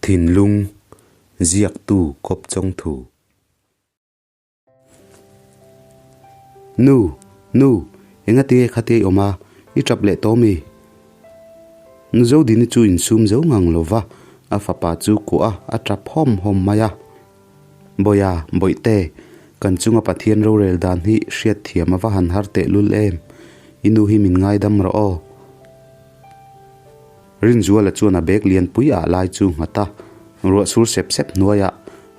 Thinlung ziaktu kawp chawngthu. Nu, nu, engatinge khatia i awm a, i tap leh tawh mi? Nu Zodini chu insum zo ngang lo va, a fapa chu kuah a, a tap hawm hawm mai a. Bawia, Bawihte, kan chunga Pathian rorel dan hi hriatthiam a va han har tehlul em? I nu hi min ngaidam rawh aw. Rinzuala chuan a bag lianpui ah lai chu nghat a, ruah sur sep sep hnuaiah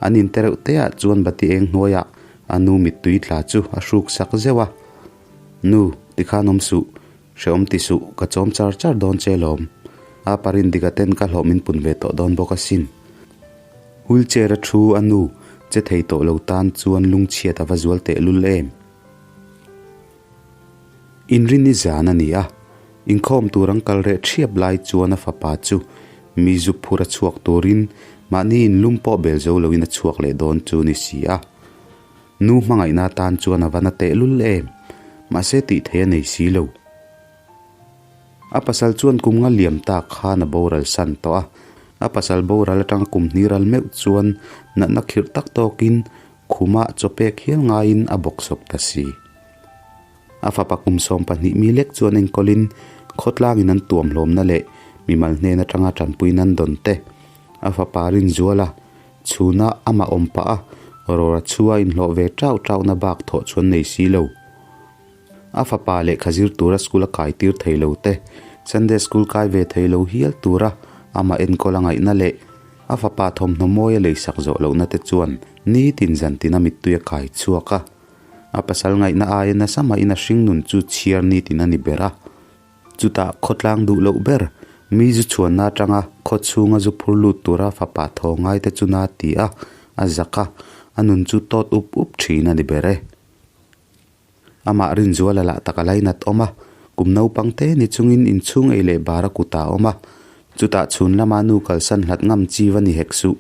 an in tereuh te ah chuan bati eng hnuaiah a nu mittui tla chu a hruk sak zeuh a. Nu, tikhan awm suh, hrehawm ti suh, ka chawm char char dawn che lawm. A parin dik a ten ka hlawh min pun ve tawh dawn bawk asin. Wheelchair a thu a nu che thei tawh lo tan chuan lungchhiat a va zual tehlul em. Inrini zan a ni a, inkhawm tur an kal reh ṭhiap lai chuan a fapa chu mi zu phur a chhuak turin mahni inlum pawh bel zo loin a chhuak leh dawn chu ni si a. Nu hmangaihna atan chuan a va na tehlul em, mahse tih theih a nei si lo. A pasal chuan kum nga liam tak khan a boral san tawh a, a pasal boral atanga kum hnih ral meuh chuan natna khirh tak tawkin Khumah chawpek hial ngaiin a bawk sawp ta si. A fapa kum 12 mi lek chuan enkawlin khawtlangin an tuam hlawmna leh mimal hnen atanga tanpui nan dawn te. A fapa Rinzuala chhuna amah awm pah a, rawra chhu a inhlawh ve tau tauhna bak thawh chuan nei si lo. A fapa lehkha zir tura school a kai tir thei lo te, Sunday school kai ve thei lo hial tura amah enkawl a ngaihna leh a fapa thawmhnaw mawi a leisak zawh lohna te chuan nitin zantin a mittui a kai chhuak a. A pasal ngaihna aia nasa mahin a hringnun chu chhiar nitin a ni ber a. Chutah khawtlang duh loh ber, mi zu chhuanna atanga khaw chhunga zu phur lut tura fapa thaw ngai te chu na ti a, a zak a, a nun chu tawt up up thin a ni ber e. Amah Rinzuala lah tak a lainat awm a, kum naupang te ni chungin inchhung ei leh bar a kut a awm a, chutah chhun lama nu kalsan hlat ngam chi va ni hek suh.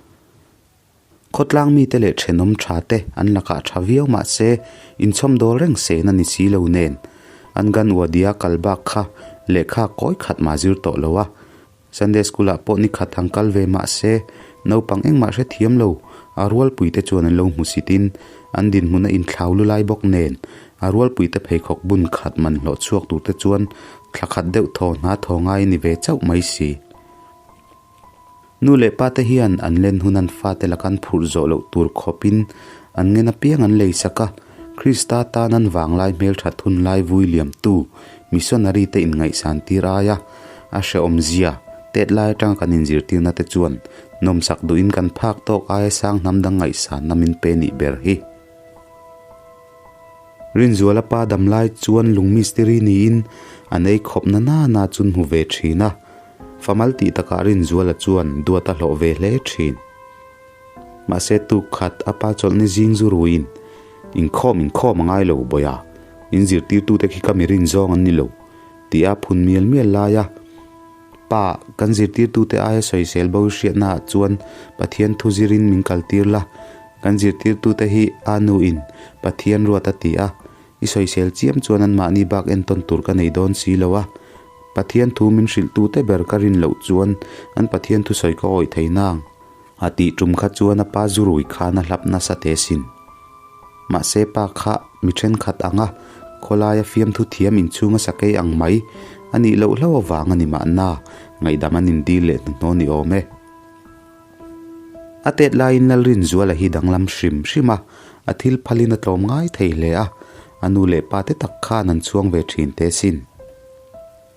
Khawtlang mite leh thenawm tha te an lakah tha viau mah se inchhawm dawl reng sen a ni si lo nen, an gan uadia kal bak kha lehkha kawi khat mah zir tawh lo a, Sunday school ah pawh ni khat han kal ve mah se, naupang engmah hrethiam lo, a rualpuite chuan an lo hmusitin an dinhmun a inthlau lu lai bawk nen, a rualpuite pheikhawk bun khat man hlawh chhuak turte chuan thla khat deuh thaw hna thaw ngai a ni ve chauh mai si. Nu leh pa te hian an len hun an fate lakan phurh zawh loh tur khawpin an ngen apiang an lei sak a, Krista tan an vanglai hmelthat hun lai vui liamtu Missionary te inngaihsan tir aia a hrehawm zia tet lai atanga kan inzirtirna te chuan nawmsak duhin kan phak tawk aia sang hnam dang ngaihsanna min pe nih ber hi. Rinzuala pa dam lai chuan lung mistiri niin an ei khawp na na na chun hmu ve thin a, famal tih takah Rinzuala chuan duat a hlawh ve hle thin. Mahse tuk khat a pa chawlhni zing zu ruiin inkhawm inkhawm a ngai lo bawih a, in zirtirtute khi ka mi rin zawng an ni lo tih a phun mial mial lai a. Pa, kan zirtirtute aia sawisel bo i hriatna ah chuan Pathian thu zirin min kaltir la, kan zirtirtute hi a nu in Pathian ruat a ti a, i sawisel chiam chuan anmahni bak entawn tur ka nei dawn si lo a, Pathian thu min hrilhtute ber ka rin loh chuan an Pathian thusawi ka awih thei nang. A tih tum kha chuan a pa zu rui khan a hlap nasa teh sin. Mahse pa kha mi thenkhat ang a, khawlaia fiamthu thiam inchhunga sakei ang mai a nih loh hlauh avang a ni mahna ngaihdam an indil leh hnuhnawh ni awm e. A tet laiin Lalrinzuala hi danglam hrim hrim a, a thil phalin a tlawm ngai thei hle a, a nu leh pa te tak khan an chhuang ve thin teh sin.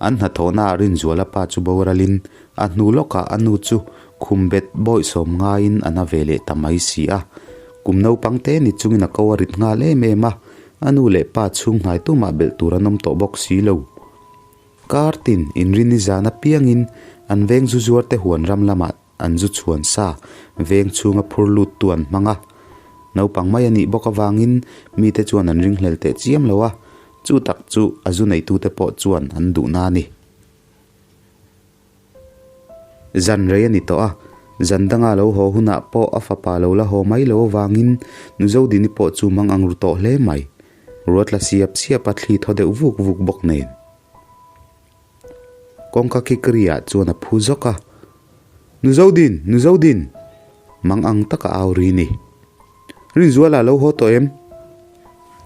An hnathawhnaah Rinzuala pa chu boralin a hnu lawkah a nu chu khumbet bawihsawm ngaiin a na ve leh ta mai si a. Kum naupang te ni chungin a ko a rit nghal em em a, a nu leh pa chhung hnai tumah belh tur an awm tawh bawk si lo. Kar tin inrini zan apiangin an veng zu zuar te huan ram lamah an zu chhuan sa veng chhunga phur lut tu an hmang a. Naupang mai a nih bawk avangin mite chuan an ringhlel teh chiam lo a, Chu tak chu a zu neitute pawh chuan an duhna a ni. Zan rei a ni tawh a, zan danga lo haw hunah pawh a fapa lo la haw mai lo avangin nu Zodini pawh chu mang ang ru tawh hle mai. Ruatla siap siap a thli thaw deuh vuk vuk bawk nen. Kawngka kikri ah chuan a phu zawk a. Nu Zodin! Nu Zodin! Mang ang taka au ri ni. Rinzuala lo haw tawh em?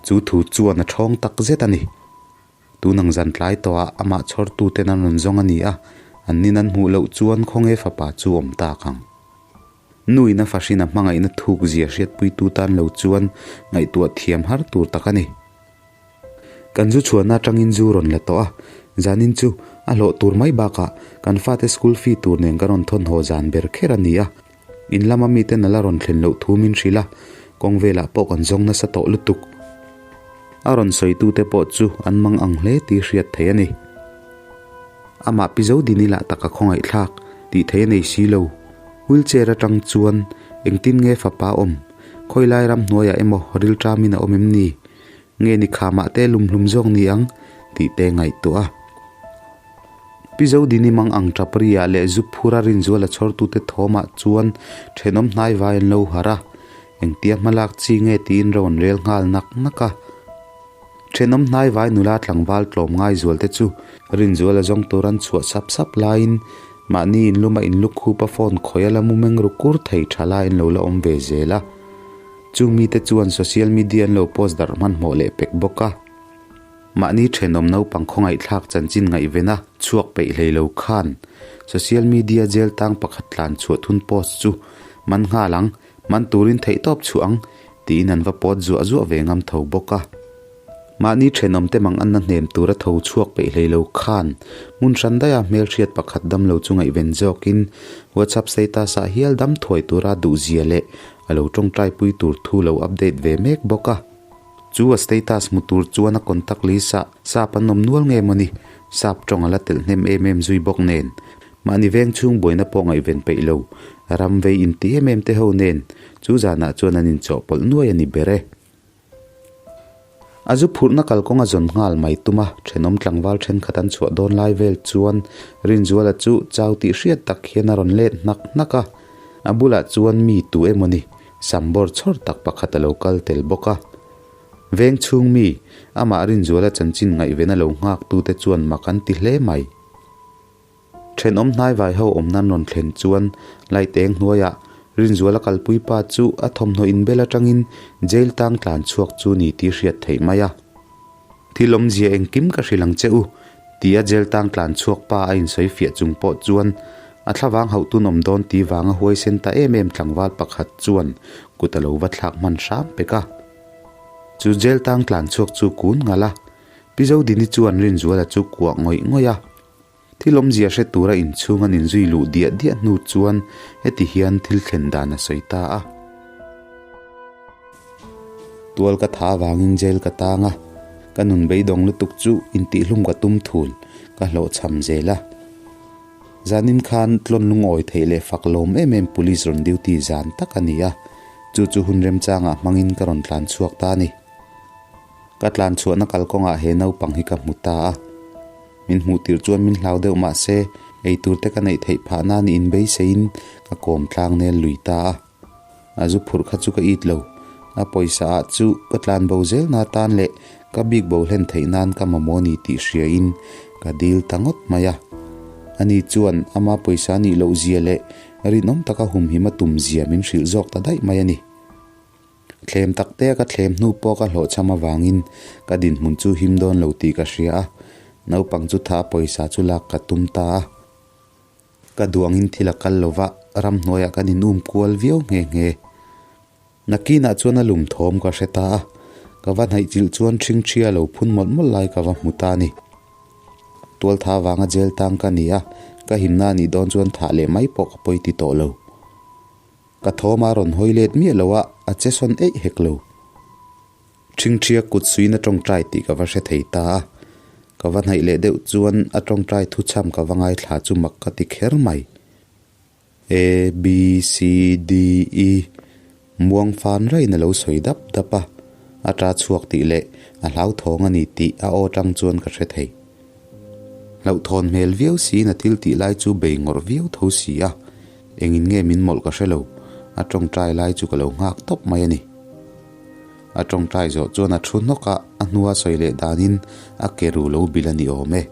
Chu thu chuan a ṭhawng tak zet a ni. Tunang zan tlai tawhah amah chhawrtuten an rawn zawng a ni a, an nin an hmuh loh chuan khawnge fapa chu awm tak ang. Nuin a fahrin a hmangaihna thuk zia hriatpuitu tan lo chuan ngaihtuah thiam har tur tak a ni. Kan zu chhuahna atangin zu rawn la tawh a, zanin chu a hlawh tur mai bakah kan fate school fee tur nen ka rawn thawn haw zan ber kher a ni a. In lama miten a la rawn thlen loh thu min hrilh a, kawng velah pawh kan zawng nasa tawh lutuk. A rawn sawitute pawh chu an mang ang hle tih hriat theih a ni. Amah pi Zodini lah taka khawngaihthlak tih theih a nei si lo. Wheelchair atang chuan engtin nge fapa awm, khawilai ramhnuaiah emaw rilṭamin a awm em ni? Nge ni khamah te lumhlum zawk ni ang tih te ngaihtuah a. Pi Zodini mang ang Ṭapri-ah leh zu phura Rinzuala chhawrtute thawmah chuan ṭhenawm hnai vai an lo harh a, engtia hmalak chi nge tiin rawn rel nghal nak nak a. Ṭhenawm hnai vai nula tlangval tlawm ngai zualte chu Rinzuala zawng tur an chhuah sap sap laiin mahni inluma inlukhupa phone khawih a la mu meng ru kur thei ṭha laiin lo la awm ve zel a. Chung mite chuan social media an lo post darh hmanhmawh leh pek bawk a. Mahni thenawm naupang khawngaihthlak chanchin ngaihvena chhuak peih hlei lo khan social media jail tang pakhat tlan chhuah thun post chu man nghal ang, man turin theihtawp chhuah ang tiin an va pawt zuah zuah ve ngam tho bawk a. Mahni thenawmte mang anna hnem tura tho chhuak peih hlei lo khan hmun hran daiha hmelhriat pakhat dam lo chu ngaihven zawkin WhatsApp status ah hial dam thuai tura duhzia leh a lo tawngtaipui tur thu lo update ve mek bawk a. Chu a status hmu tur chuan a contact list ah sap an awm nual nge mawni? Sap tawng a la telh hnem em em zui bawk nen. Mahni veng chhung buaina pawh ngaihven peih lo. Ram vei inti em em te ho nen chu zanah chuan an inchawhpawlh nuai a ni ber e. A zu phurhna kalkawng a zawn nghal mai tum a, thenawm tlangval thenkhat an chhuah dawn lai vel chuan Rinzuala chu chau tih hriat tak hian a rawn let hnak hnak a. A bulah chuan mi tu emawni Sam bawr chhawr tak pakhat a lo kal tel bawk a. Veng chhung mi, amah Rinzuala chanchin ngaihven a lo nghak tute chuan mak an ti hle mai. Thenawm hnaivai ho awm nan rawn thlen chuan light eng hnuaiah Rinzuala kalpui pa chu a thawmhnaw inbel atangin jail tang tlan chhuak chu ni tih hriat theih mai a. Thil awmzia engkim ka hrilh ang che u, tia jail tang tlan chhuak pa a insawi fiah chung pawh chuan a thlavang hauh tun awm dawn ti vanga huaisen ta em em tlangval pakhat chuan kut a lo va thlak hman hram pek a. Chu jail tang tlan chhuak chu kun ngalh a, Pi Zodini chuan Rinzuala chu kuah ngawih ngawih a. Thil awmzia hre tura inchhung an inzui luh diah diah hnu chuan heti hian thil thlen dan a sawi ta a. Tual ka tha avangin jail ka tang a, ka nun beidawng lutuk chu intihhlum ka tum thul ka hlawhchham zel a. Zanin khan tlawn lungawi theih leh fak lawm em em police rawn duty zan tak a ni a, chu chu hun remchangah hmangin ka rawn tlan chhuak ta a ni. Ka tlan chhuahna kalkawngah he naupang hi ka hmu ta a. Min hmuh tirh chuan min hlau deuh mah se, ei tur te ka neih theih phah nan in beiseiin ka kawm tlang nel lui ta a. A zu phurh kha chu ka it lo. A pawisa ah chu ka tlan bo zel na tan leh ka bik bo hlen theih nan ka mamawh ni tih hria in ka dil ta ngawt mai a. Ani chuan ama pawisa nih loh zia leh rinawm taka humhim a tum zia min hrilh zawk ta daih mai a ni. Thlem tak te ka thlem hnu pawh ka hlawhchham avangin ka dinhmun chu him dawn lo tih ka hria a, naupang chu tha pawisa chu lak ka tum ta a. Ka duangin thil a kal lova, ramhnuaiah kan in um kual viau nghe nghe. Nakinah chuan a lum thawm ka hre ta a, ka va hnaih chilh chuan ṭhingṭhia lo phun mawlh mawlh lai ka va hmu ta a ni. Tualtha vanga jail tang ka ni a, ka himna a nih dawn chuan thah leh mai pawh ka pawi ti tawh lo. Ka thawm a rawn hawi let miah lo a, a che sawn eih hek lo. Ṭhingṭhia kut suiin a ṭawngṭai tih ka va hre thei ta a, ka va hnaih leh deuh chuan a ṭawngṭai thuchham ka va ngaithla chu mak ka ti kher mai. A, B, C, D, E muang fan raiin a lo sawi dap dap a, a ṭa chhuak tih leh a hlauthawng a ni tih a aw ṭang chuan ka hre thei. Hlauhthawn hmel viau siin a thil tih lai chu bei ngawrh viau tho si a, Engin nge min mawlh ka hre lo, a tawngtai lai chu ka lo nghak tawp mai a ni. A tawngtai zawh chuan a thu hnawk a, a hnua sawi leh danin a ke ru lo bil a ni awm e.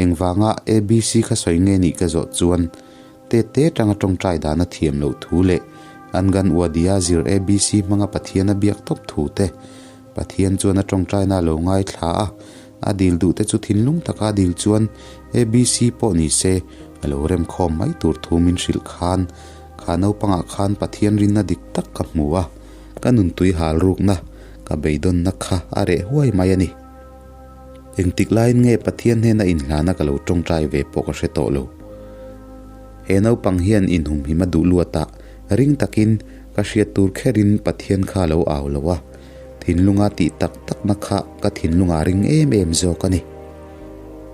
Engvanga ABC kha sawi nge nih ka zawh chuan Tete tanga tawngtai dana thiam loh thu leh Anganwadi-a zir ABC hmanga Pathian a biak tawp thu te, Pathian chuan a tawngtaina a lo ngaithla a, a dil duh te chu thinlung taka a dil chuan ABC pawh ni se a lo remkhawm mai tur thu min hrilh khan kha naupangah khan Pathian rinna dik tak ka hmu a, ka nuntui hal rukna ka beidawnna kha a reh huai mai a ni. Engtik laiin nge Pathian hnena inhlana ka lo tawngtai ve pawh ka hre tawh lo. He naupang hian inhumhim a duh luatah ring takin ka hriat tur kherin Pathian kha a lo au lo a, thinlunga tih tak takna kha ka thinlungah ring em em zawk a ni.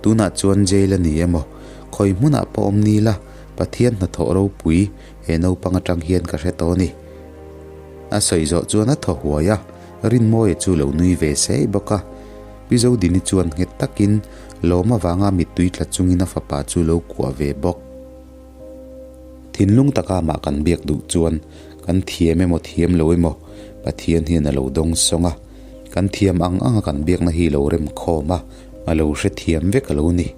Tunah chuan jail a ni emaw, khawi hmunah pawh awm ni la, Pathian hnathawh ropui he naupang atang hian ka hre tawh a ni. A sawi zawh chuan a thaw huai a, Rinmawia chu lo nui ve sei bawk a. Pi Zodini chuan nghet takin lawm avanga mittui tla chungin a fapa chu lo kuah ve bawk. Thinlung taka amah kan biak duh chuan kan thiam emaw thiam lo emaw Pathian hian a lo dawng sawng a, kan thiam ang anga kan biakna hi lo rem khawm a, a lo hrethiam vek a lo ni.